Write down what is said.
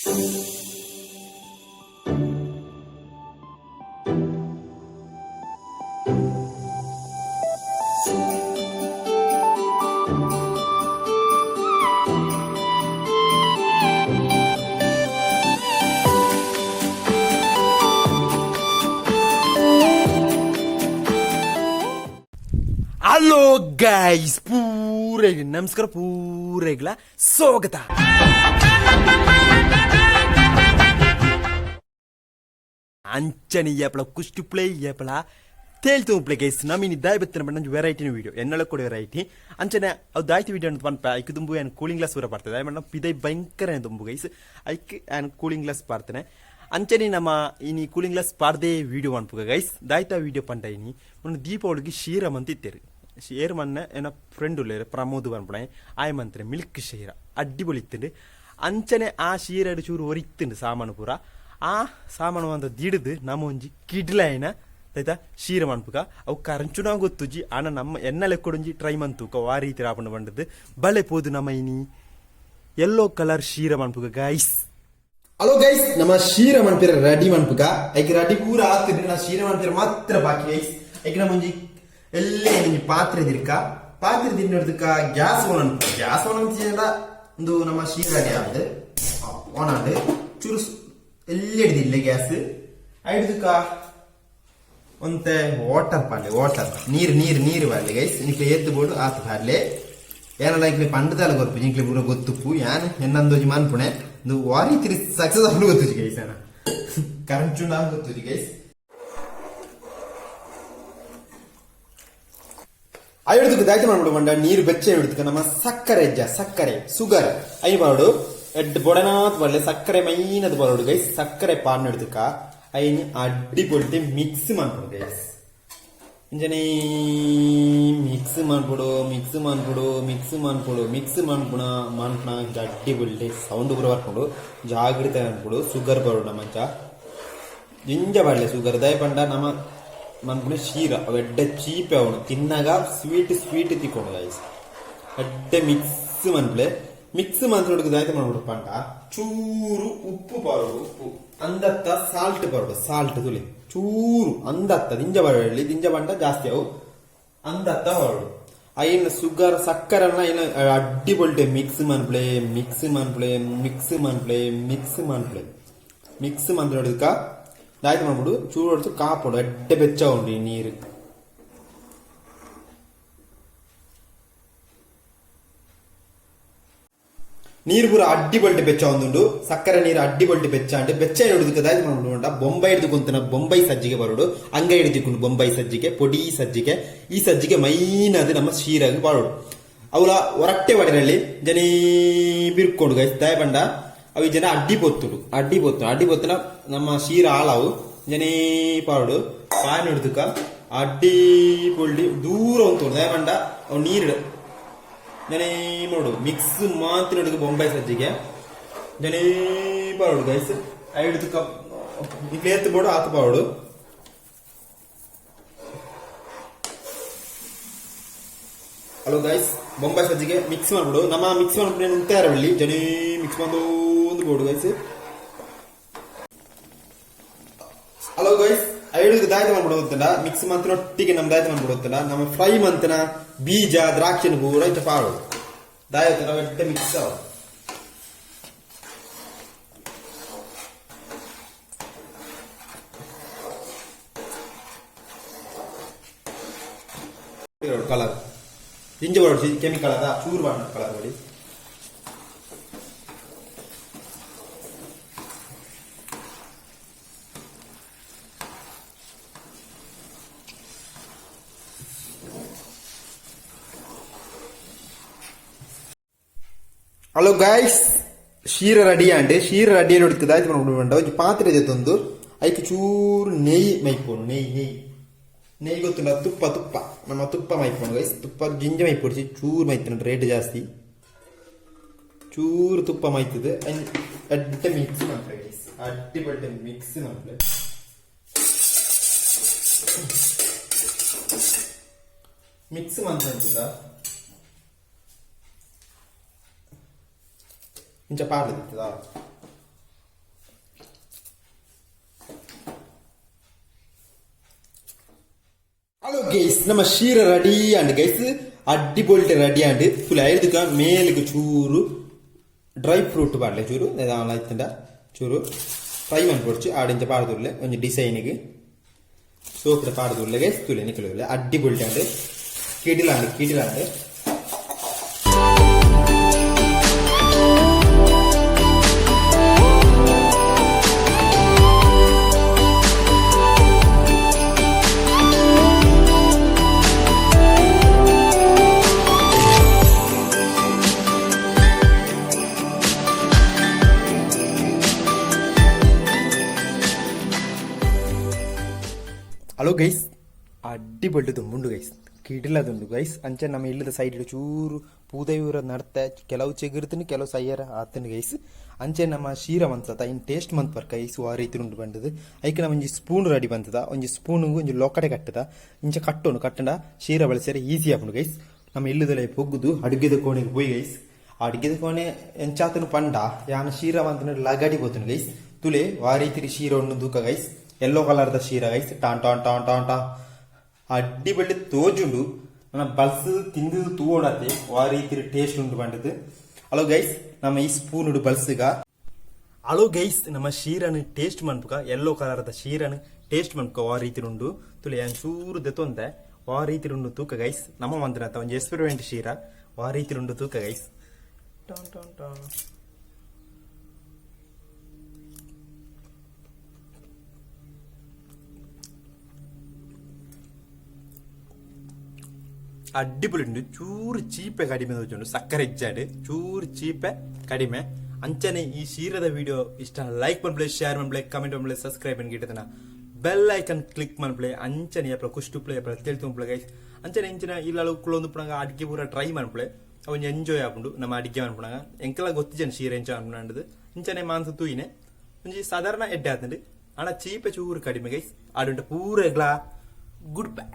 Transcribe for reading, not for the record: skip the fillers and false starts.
Hello guys, ಪೂರೆಗ್ ನಮಸ್ಕಾರ, ಪೂರೆಗ್ಲ ಸ್ವಾಗತ. ಅಂಚನೆ ಏಪಲ ಕುಷ್ಟು ಪ್ಲೇ ಏಪಲ ತೇಲ್ತು ಪ್ಲೇ ಗೈಸ್. ನಮಿನಿ ದಾಯ ಬತ್ತಿನ ಬಣ್ಣ ವೆರೈಟಿನ ವೀಡಿಯೋ ಎನ್ನಳ ಕೂಡ ವೆರೈಟಿ. ಅಂಚನೆ ಅವು ದಾಯ್ತಿ ವೀಡಿಯೋ ಅಂತ ಪನ್ಪ. ಐಕ್ ದುಂಬು ಏನು ಕೂಲಿಂಗ್ ಗ್ಲಾಸ್ ಪೂರ ಬರ್ತದೆ. ಬಣ್ಣ ಪಿದೈ ಭಯಂಕರ ದುಂಬು ಗೈಸ್. ಐಕ್ ಆ್ಯನ್ ಕೂಲಿಂಗ್ ಗ್ಲಾಸ್ ಪಾಡ್ತೇನೆ. ಅಂಚನೆ ನಮ್ಮ ಇನಿ ಕೂಲಿಂಗ್ ಗ್ಲಾಸ್ ಪಾಡ್ದೇ ವೀಡಿಯೋ ಅನ್ಪುಗ ಗೈಸ್. ದಾಯ್ತಾ ವೀಡಿಯೋ ಪಂಡ ಇನಿ ಒಂದು ದೀಪಾವಳಿಗೆ ಶೀರ ಮಂತಿತ್ತೇರು. ಶೇರ್ ಮನ್ನ ಏನ ಫ್ರೆಂಡ್ ಉಲ್ಲೇರು ಪ್ರಮೋದ್ ಪನ್ಪಣೆ ಆಯ್ ಮಂತ್ರೆ ಮಿಲ್ಕ್ ಶೀರ ಅಡ್ಡಿಪೊಳಿ ಇತ್ತುಂಡು. ಅಂಚನೆ ಆ ಶೀರಡ್ ಚೂರು ಒರಿತ್ತುಂಡು ಸಾಮಾನು ಪೂರ. ಆ ಸಾಮಾನು ಅಂತ ದಿಡಿದು ನಮ್ಮ ಒಂಜಿ ಕಿಡ್ಲಾಯಿನ ಆಯ್ತಾ ಶೀರ ಮನ್ಪುಗ. ಅವು ಕರಂಚುನ ಗೊತ್ತುಜಿ ಆನ ನಮ್ಮ ಎನ್ನ ಲೆಕ್ಕೊಡೊಂಜಿ ಟ್ರೈ ಮಂತುಕ ಆ ರೀತಿ ರಾಪಂಡು ಬಂಡದ್ದು ಬಲೆ ಪೋದು ನಮ್ಮ ಇನಿ ಯೆಲ್ಲೋ ಕಲರ್ ಶೀರ ಮನ್ಪುಗ ಗೈಸ್. ಹಲೋ ಗೈಸ್, ನಮ್ಮ ಶೀರ ಮನ್ಪಿರ ರೆಡಿ ಮನ್ಪುಗ. ಐಕ್ ರೆಡಿ ಪೂರ ಆತಿರಿ. ನಾ ಶೀರ ಮನ್ಪಿರ ಮಾತ್ರ ಬಾಕಿ ಗೈಸ್. ಐಕ್ ನಮ್ಮ ಒಂಜಿ ಎಲ್ಲೇ ಒಂಜಿ ಪಾತ್ರೆ ದಿರ್ಕ ಪಾತ್ರೆ ತಿನ್ನೋದಕ್ಕ ಗ್ಯಾಸ್ ಓನ್ ಅನ್ಪು. ಗ್ಯಾಸ್ ಓನ್ ಅಂಚಿನ ಒಂದು ನಮ್ಮ ಶೀರ ರೆಡಿ ಆಂಡ್ ಓನ್ ಆಂಡ್ ಚೂರು ಎಲ್ಲಿ ಹಿಡಿದಿಲ್ಲ ಗ್ಯಾಸ್ ಐಡ್ದಕ್ಕ. ಒಂತೆ ವಾಟರ್ ಪಾಡ್ಲೆ, ವಾಟರ್ ನೀರು ನೀರು ನೀರು ಪಾಡ್ಲೆ ಗೈಸ್. ನಿಕ್ಲೆ ಎದ್ದು ಬೋಡು ಆತು ಪಾಡ್ಲೆ. ಏನಲ್ಲ ಇಕ್ಲೆ ಪಂಡದಾಲ ಗೊರ್ಪು ನಿಕ್ಲೆ ಪೂರ ಗೊತ್ತುಪ್ಪು. ಯಾನ್ ಎನ್ನಂದೋಜಿ ಮನ್ಪುಣೆ ಒಂದು ವಾರಿ ತಿರಿ ಸಕ್ಸಸ್ ಆಪುಂಡು ಗೊತ್ತುಜಿ ಗೈಸ್. ಏನ ಕರಂಚುಂಡ ಗೊತ್ತುಜಿ ಗೈಸ್. ಐಡ್ದಕ್ಕೆ ದಾಯ್ತ ಮಾಡ್ಬಿಡು ಮಂಡ ನೀರು ಬೆಚ್ಚ ಹಿಡ್ದಕ್ಕೆ ನಮ್ಮ ಸಕ್ಕರೆ ಅಜ್ಜ ಸಕ್ಕರೆ ಸುಗರ್ I ಮಾಡು ಎಡ್ ಬೊಡನಾತ್ ಬಲ್ಲೆ ಸಕ್ಕರೆ ಮೈನದು ಬರೋಡು ಗೈಸ್. ಸಕ್ಕರೆ ಪಾನ್ ಹಿಡ್ದಕ್ಕ ಐನ್ ಅಡ್ಡಿ ಪೊಲ್ಟಿ ಮಿಕ್ಸ್ ಮಾಡ್ಬಿಡು ಗೈಸ್. ಇಂಜನೆ ಮಿಕ್ಸ್ ಮಾಡ್ಬಿಡು, ಮಿಕ್ಸ್ ಮಾಡ್ಬಿಡು, ಮಿಕ್ಸ್ ಮಾಡ್ಬಿಡು, ಮಿಕ್ಸ್ ಮಾಡ್ಬಿಡ ಮಾಡ್ಬಿಡ. ಅಡ್ಡಿ ಪೊಲ್ಟಿ ಸೌಂಡ್ ಪೂರ ಬರ್ಕೊಂಡು ಜಾಗ್ರತೆ ಅನ್ಬಿಡು. ಸುಗರ್ ಬರೋಣ ಮಂಚ ಜಿಂಜ ಬಾಡ್ಲೆ ಸುಗರ್ ದಯ ಪಂಡ ನಮ್ಮ ಮನ್ಪುಣ ಶೀರ ಅವು ಎಡ್ಡೆ ಚೀಪೆ ಅವನು ತಿನ್ನಾಗ ಸ್ವೀಟ್ ಸ್ವೀಟ್ ತಿಕ್ಕೊಂಡು ಗೈಸ್. ಎಡ್ಡೆ ಮಿಕ್ಸ್ ಮನ್ಪ್ಲೆ. ಮಿಕ್ಸ್ ಮಂತ್ರೋಡ್ಗೆ ದಾಯ್ತ ಮಾಡ್ಬಿಡು ಪಂಡ ಚೂರು ಉಪ್ಪು ಪಾರೋಡು, ಉಪ್ಪು ಅಂದತ್ತ ಸಾಲ್ಟ್ ಪಾರೋಡು. ಸಾಲ್ಟ್ ತುಲಿ ಚೂರು ಅಂದತ್ತ ದಿಂಜ ಬರಲಿ ದಿಂಜ ಬಂಡ ಜಾಸ್ತಿ ಅವು ಅಂದತ್ತ ಹೊರಡು. ಐನ ಸುಗರ್ ಸಕ್ಕರನ್ನ ಐನ ಅಡ್ಡಿ ಬೊಲ್ಟೆ ಮಿಕ್ಸ್ ಮನ್ಪ್ಲೆ, ಮಿಕ್ಸ್ ಮನ್ಪ್ಲೆ, ಮಿಕ್ಸ್ ಮನ್ಪ್ಲೆ, ಮಿಕ್ಸ್ ಮನ್ಪ್ಲೆ. ಮಿಕ್ಸ್ ಮಂತ್ರೋಡ್ಕ ದಾಯ್ತ ಮಾಡ್ಬಿಡು ಚೂರು ಹೊಡ್ತು ಕಾಪಡು. ಎಡ್ಡೆ ಬೆಚ್ಚ ಉಂಡು ಈ ನೀರು. ನೀರು ಪೂರ ಅಡ್ಡಿ ಬಲ್ಟಿ ಬೆಚ್ಚ ಒಂದುಂಡು. ಸಕ್ಕರೆ ನೀರು ಅಡ್ಡಿ ಬಲ್ಟಿ ಬೆಚ್ಚ ಅಂಡ್ ಬೆಚ್ಚ ಹಿಡಿದಕ್ಕೆ ದಾಯ್ತ ಮಾಡ್ಬಿಡು ಉಂಟ. ಬೊಂಬೈ ಹಿಡಿದು ಕುಂತನ ಬೊಂಬೈ ಸಜ್ಜಿಗೆ ಬರೋಡು. ಅಂಗೈ ಹಿಡಿದುಕೊಂಡು ಬೊಂಬೈ ಸಜ್ಜಿಗೆ ಪೊಡಿ ಸಜ್ಜಿಗೆ. ಈ ಸಜ್ಜಿಗೆ ಮೈನ್ ಅದು ನಮ್ಮ ಶೀರಾಗಿ ಬಾರೋಡು. ಅವಳ ಹೊರಟ್ಟೆ ಒಡರಲ್ಲಿ ಜನ ಬಿರ್ಕೊಂಡು ಗೈಸ್. ದಾಯ ಬಂಡ ಅವು ಜನ ಅಡ್ಡಿ ಪೊತ್ತುಡು, ಅಡ್ಡಿ ಪೊತ್ತು, ಅಡ್ಡಿ ಪೊತ್ತುನ ನಮ್ಮ ಶೀರ ಆಳವು. ಜನೇ ಪಾಡು ಪಾನ್ ಹಿಡ್ದುಕ ಅಡ್ಡಿ ಪೊಳ್ಳಿ ದೂರ ಉಂಟು. ದಾಯ ಬಂಡ ಅವು ನೀರು ಜನೇ ನೋಡು ಮಿಕ್ಸ್ ಮಾತ್ರ ಹಿಡಿದು ಬೊಂಬೈ ಸಜ್ಜಿಗೆ ಜನೇ ಪಾಡು ಗೈಸ್. ಹಿಡಿದು ಇಟ್ಲಿ ಎತ್ತು ಬೋಡು ಆತು ಪಾಡು. ಹಲೋ ಗೈಸ್, ಬೊಂಬೈ ಸಜ್ಜಿಗೆ ಮಿಕ್ಸ್ ಮಾಡ್ಬಿಡು. ನಮ್ಮ ಮಿಕ್ಸ್ ಮಾಡ್ಬಿಟ್ಟು ಉಂತಾರವಳ್ಳಿ ಜನೇ ಮಿಕ್ಸ್ ಬಂದು ಒಂದು ಬೋಡು ಗೈಸ್. ಹಲೋ ಗೈಸ್, ಐಡುಗೆ ದಾಯ್ತ ಮಾಡ್ಬಿಡು ಗೊತ್ತಲ್ಲ. ಮಿಕ್ಸ್ ಮಂತ್ರ ಒಟ್ಟಿಗೆ ನಮ್ಮ ದಾಯ್ತ ಮಾಡ್ಬಿಡು ಗೊತ್ತಲ್ಲ. ನಮ್ಮ ಫ್ರೈ ಮಂತನ ಬೀಜ ದ್ರಾಕ್ಷಿನ ಪೂರ ಇಂಚ ಪಾಡು ದಾಯತ ನಾವು ಎಡ್ಡೆ ಮಿಕ್ಸ್ ಅವ. ಕಲರ್ ಜಿಂಜ ಬರೋಡು ಕೆಮಿಕಲ್ ಅದ ಚೂರು ಬಾಣ ಕಲರ್ ಬಡಿ. ಹಲೋ ಗೈಸ್, ಶೀರ ರೆಡಿ ಆಂಡ್ ಶೀರ ರೆಡಿ ಹೊಡಿತದ ಆಯ್ತು ಮಾಡ್ಬಿಡು. ಒಂಜಿ ಪಾತ್ರೆ ತಂದು ಐಕ್ ಚೂರು ನೆಯ್ಯಿ ಮೈಪೋನು. ನೆಯ್ಯಿ ನೆಯ್ಯಿ ನೆಯ್ಯಿ ಗೊತ್ತುಂಡ? ತುಪ್ಪ ತುಪ್ಪ ನಮ್ಮ ತುಪ್ಪ ಮೈಪೋನು ಗೈಸ್. ತುಪ್ಪ ಜಿಂಜ ಮೈಪೊಡ್ಚಿ, ಚೂರು ಮೈತನ ರೇಟ್ ಜಾಸ್ತಿ. ಚೂರು ತುಪ್ಪ ಮೈತದೆ ಎಡ್ಡೆ ಮಿಕ್ಸ್ ಮಾಡ್ತಾರೆ ಗೈಸ್. ಅಡ್ಡಿ ಬಡ್ಡೆ ಮಿಕ್ಸ್ ಮಾಡ್ತಾರೆ. ಮಿಕ್ಸ್ ಮಾಡ್ತಾ ಇಂಚ ಪಾಡ್ಲದಿತ್ತದ. ಗೈಸ್, ನಮ್ಮ ಶೀರ ರೆಡಿ ಆಂಡ್ ಗೈಸ್, ಅಡ್ಡಿ ಬೊಲ್ಟೆ ರೆಡಿ ಆಂಡ್. ಫುಲ್ ಐದುಕ ಮೇಲ್ಗ್ ಚೂರು ಡ್ರೈ ಫ್ರೂಟ್ ಪಾಡ್ಲೆ. ಚೂರು ದಾಲ ಇತ್ತಂಡ ಚೂರು ಫ್ರೈ ಮನ್ಪೊಡ್ಚಿ ಆಡಿಂಚ ಪಾಡ್ದುಲ್ಲೆ. ಒಂಜಿ ಡಿಸೈನ್ಗೆ ಸೋಪುದ ಪಾಡ್ದುಲ್ಲೆ ಗೈಸ್. ತೂಲೆ ನಿಕುಲು, ಅಡ್ಡಿ ಬೊಲ್ಟೆ ಆಂಡ್, ಕಿಡಿಲಾಂಡ್ ಕಿಡಿಲಾಂಡ್. ಹಲೋ ಗೈಸ್, ಅಡ್ಡಿ ಬೊಲ್ಟು ತುಂಬುಂಡು ಗೈಸ್, ಕಿಡಿಲದುಂಡು ಗೈಸ್. ಅಂಚೆ ನಮ್ಮ ಇಲ್ಲದ ಸೈಡ್ ಚೂರು ಪೂದೈಯೂರ ನಡ್ತೆ, ಕೆಲವು ಚೆಗುರ್ತುಂಡು, ಕೆಲವು ಸೈಯರ ಆತುಂಡು ಗೈಸ್. ಅಂಚೆ ನಮ್ಮ ಶೀರ ಮಂತದ ಇನ್ ಟೇಸ್ಟ್ ಮಂತ್ ಪರ್ಕ ಗೈಸ್, ಆ ರೀತಿ ಉಂಡು ಬಂದದು. ಐಕ್ ನಮ್ಮ ಒಂಜಿ ಸ್ಪೂನ್ ರೆಡಿ ಬಂತದ. ಒಂಜಿ ಸ್ಪೂನ್ ಒಂಜಿ ಲೋಕಡೆ ಕಟ್ಟದ, ಇಂಚ ಕಟ್ಟೋನು ಕಟ್ಟಂಡ ಶೀರ ಬಳಸಿದ್ರೆ ಈಸಿ ಆಪುಂಡು ಗೈಸ್. ನಮ್ಮ ಇಲ್ಲದಲೆ ಪೊಗ್ಗುದು ಅಡುಗೆದ ಕೋಣೆಗೆ ಪೋಯಿ ಗೈಸ್. ಅಡುಗೆದ ಕೋಣೆ ಎಂಚಾತನು ಪಂಡ ಯಾನ್ ಶೀರ ಮಂತನ ಲಗಡಿ ಪೋತುಂಡು ಗೈಸ್. ತುಲೆ ವಾ ರೀತಿ ಶೀರ ಉಂಡು ತೂಕ ಗೈಸ್. ಯೆಲ್ಲೋ ಕಲರ್ ದ ಶೀರ ಗೈಸ್. ಟಾನ್ ಟಾನ್ ಟಾನ್ ಟಾನ್ ಟಾ ಅಡ್ಡಿ ಬಳ್ಳಿ ತೋಜುಂಡು. ನನ್ನ ಬಲ್ಸ್ ತಿಂದು ತೂವೊಡತೆ ವಾ ರೀತಿ ಟೇಸ್ಟ್ ಉಂಟು ಪಂಡದು. ಹಲೋ ಗೈಸ್, ನಮ್ಮ ಈ ಸ್ಪೂನ್ ಉಡು ಬಲ್ಸುಗ. ಹಲೋ ಗೈಸ್, ನಮ್ಮ ಶೀರನ್ ಟೇಸ್ಟ್ ಮನ್ಪುಕ. ಯೆಲ್ಲೋ ಕಲರ್ ದ ಶೀರನ್ ಟೇಸ್ಟ್ ಮನ್ಪುಕ. ವಾ ರೀತಿ ಉಂಡು ತುಲೆ, ಯಾನ್ ಚೂರು ದೆತ್ತೊಂದೆ. ವಾ ರೀತಿ ಉಂಡು ತೂಕ ಗೈಸ್. ನಮ್ಮ ಮಂತ್ನ ಒಂಜಿ ಎಕ್ಸ್ಪೆರಿಮೆಂಟ್ ಶೀರ. ವಾ ರೀತಿ ಉಂಡು ತೂಕ ಗೈಸ್. ಟಾನ್ ಟಾನ್ ಟಾನ್. ಅಡ್ಡಿಪೊಲಿ ಉಂಡು. ಚೂರು ಚೀಪೆ ಕಡಿಮೆ ತೋಜುಂಡು, ಸಕ್ಕರೆ ಇಜ್ಜಾಡ್, ಚೂರು ಚೀಪೆ ಕಡಿಮೆ. ಅಂಚನೆ ಈ ಶೀರದ ವಿಡಿಯೋ ಇಷ್ಟ ಲೈಕ್ ಮನ್ಪುಲೆ, ಶೇರ್ ಮನ್ಪುಲೆ, ಕಮೆಂಟ್ ಮನ್ಪುಲೆ, ಸಬ್ಸ್ಕ್ರೈಬ್ ಗಿಟ್ಟದನ ಬೆಲ್ ಐಕನ್ ಕ್ಲಿಕ್ ಮನ್ಪುಲೆ. ಅಂಚನೆ ಅಪ್ಲ ಕುಷ್ಟುಪ್ಲೆ ಅಪ್ಲ ತೆಲ್ತುಂಪ್ಲೆ ಗೈಸ್. ಅಂಚನೆ ಇಂಚಿನ ಇಲ್ಲಲು ಕುಲೊಂದು ಪುಣಗ ಅಡ್ಗೆ ಪೂರ ಟ್ರೈ ಮನ್ಪುಲೆ, ಅವು ಎಂಜಾಯ್ ಆಪುಂಡು. ನಮ್ಮ ಅಡಿಗೆ ಮನ್ಪುಣಗ ಎಂಕಲ ಗೊತ್ತಿಜನ್ ಶೀರ ಎಂಚ ಮನ್ಪುಣಂಡದು. ಇಂಚನೆ ಮಾಂಸ ತೂಯಿನೆ ಒಂಜಿ ಸಾಧಾರಣ ಎಡ್ಡೆ ಆತಂಡು. ಆಂಡ ಚೀಪೆ ಚೂರು ಕಡಿಮೆ ಗೈಸ್. ಆಡುಂಟ ಪೂರ ಗುಡ್ ಬೈ.